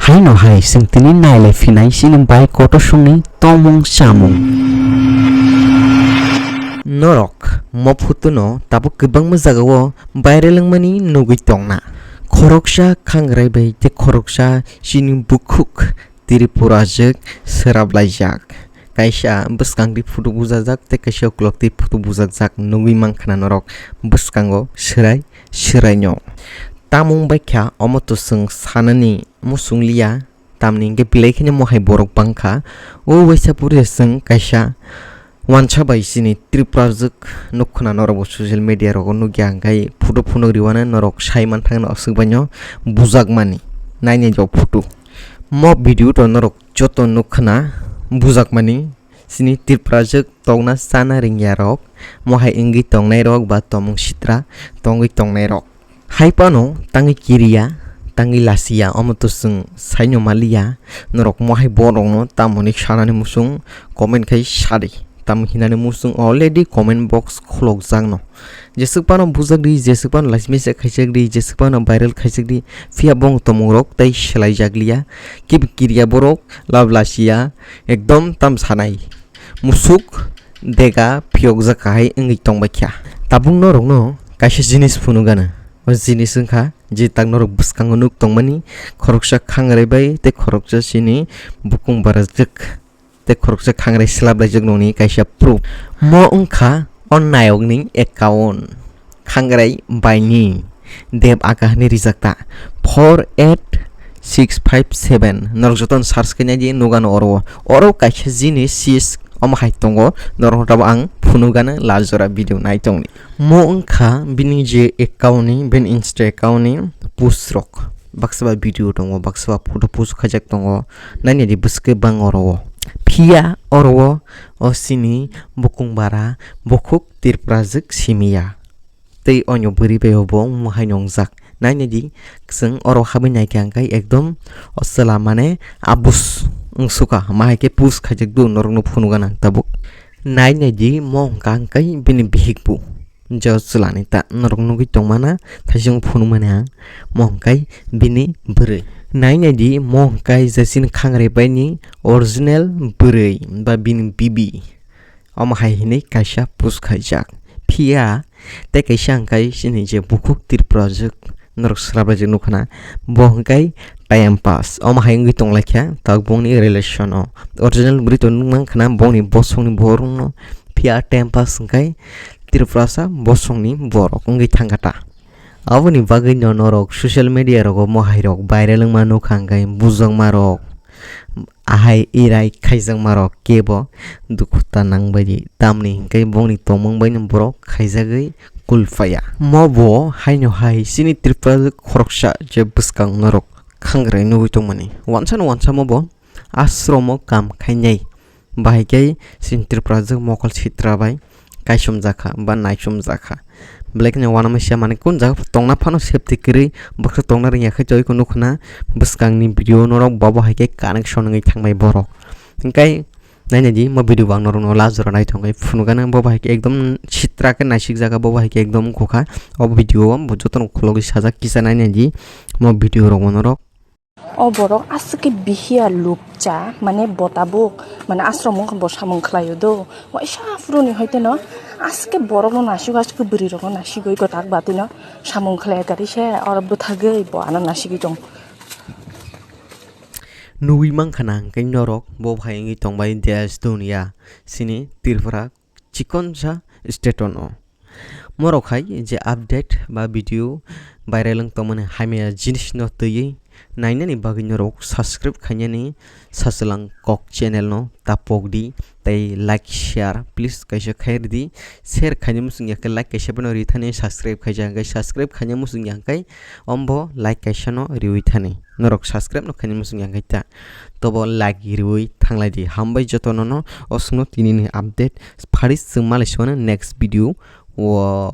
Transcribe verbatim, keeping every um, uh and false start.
Haino hai chwng tini nailai phinai chini bai kotor songni tongmung chamung. Norok mo photo no tabuk kwbangma jagao viral wngmani nugwi tongna. Khoroksa khangrai bai tei khoroksa chini bukhuk Tripura jwk swrap laijak. Kaisa bwskang twi photo bujajak tei kaisa ukulok twi photo bujajak nugwi mankha na norok bwskango swrai swraino. Tamung baikha omo to chwng sanani muchung liya, tamni hwnkhe belai kheno mohai borok bangkha. O waisa pore chwng kaisa wansa bai chini Tripura jwk nukkhwna norokbo social media rogo nukya hwnkhe photo phunuk riwano norok sai manthangno aswk baino bujakmani nainai jok photo. Mo video to norok joto nukkhwna bujakmani chini Tripura jwk tongna chana ringyarok, mohai wngwi tongnairok ba tomung sitra tongwi tongnairok. Hai phano tangwi kiriya, tangwi lasiya, omo to chwng saino maliya, norok mohai borokno tamoni sanani muchung comment khai sadi. Tamo hinani muchung already comment box khulokjakno. Jeswk phano bujak di, jeswk phano lasimisa khaijak di, jeswk phano viral khaijak di, phiya bong tomungrok tei swlaijakliya. Kibi kiriya borok lab lasiya, ekdom tam sanai. Musuk dega phiyokjak kahai wngwi tongbaikha. Tabuk norokno kaisa jinis phunukgana. O jinis wngkha je tak norok bwskango nuk tongmani khoroksa khangrai bai tei khoroksa chini bukung barajwk tei khoroksa khangrai swlap laijak nokni kaisa proof. Mo wngkha o nayokni account. Khangrai baini Deb Aga hinwi rijak ta. Four eight six five seven. Norok jotono search khainai di, nugano oro. Oro kaisa jinis sis omo hai tongo. Norok tabuk ang phunukgana lajora video nai tongni. Mo wngkha bini je account ni, bini Insta account ni post rok. Baksa ba video tongo, baksa ba photo post khaijak tongo. Nainai di bwswk bang oro o. Phiya oro o, o sini bukung bara, bukhuk Tripura jwk simiya. Tei onyo bwrwi bai bo wng hai nongjak. Nainai di, chwng oro habwi naikha hwnkhe ekdom o chwla mane abus wngsuka. Ma hai khe push khaijak do norokno phunukgana tabuk. Nainai di mo hwnkha hwnkhe bini bihik bu. Jo chwlani ta norok nugwi tongmana thaisung phunukmani ang mo hwnkhe bini bwrwi. Nainai di mo hwnkhe je chini khangrai baini original bwrwi ba bini bibi. Omo hai hinwi kaisa post khaijak. Phiya tei kaisa hwnkhe chini je bukhuk Tripura jwk norok swrap laijak nukha na, bo hwnkhe time pass. Omo hai wngwi tonglaikha tabuk bongni relation o. Original bwrwi to nukmankha na bongni bosongni borokno, phiya time pass hwnkhe Tripurasa bosongni borok wngwi thangkha ta. Aboni bagwino norok social media rogo mohai rok viral wngma nukha hwnkhe bujakma rok. Ahai irai khaijakmarok kebo dukhu ta nangbaidi, tamni hwnkhe bongni tongmung baino borok khaijagwi kulphaya. Mobo haino hai chini Tripura khoroksa je bwskang norok khangrai nugwi tongmani. Wansano wansa mobo ashromo kam khainai. Bahai khe chini Tripura jwk mokol sitra bai kaisomjakha ba naisomjakha. Belai kheno uanama sia mani kun jaga tongna phano safety kwrwi bwkha tongna rwngya khe choi kunu khwna bwskangni video norok bobo hai khe connection wngwi thangbai borok. Hinkhe nainai di mo video bo ang norokno last jora nai thangwi phunukgana, bobo hai khe ekdom sitra khe naisik jaga, bobo hai khe ekdom wngkha o video o bo jotono khulogwi sajak kisa nainai di mo video rok bo norok. O borok aswk khe bihiya lupcha, mane bo tabuk, mane ashram wngkha bo samung khlaio do. Waisa phuruni hoiteno aswk khe borokno naisik, aswk khe bwrwirokno naisigwi gotag batino samung khlaiya gari se oro bwthagwi bo ano naisigwi tong. Nugwi mankha na hwnkhe norok bo phai wngwi tongbai desh duniya sini Tripura chikonsa state-o no. Morok hai je update ba video viral wng tongmani hamya jinisno twiwi nainani bagwi norok subscribe khainani Sachwlang Kok channel no tapok di tei like share please kaisa khai ridi. Share khaina muchung ya khe like kaisa phano ri thani, subscribe khaija hwnkhe subscribe khaina muchung ya hwnkhe ombo like kaisa no riwi thani. Norok subscribe no khaina muchung ya hwnkhe ta tobo like riwi thanglai di. Hambai jotono no o songno tinini update phari chwng malai sibano next video o.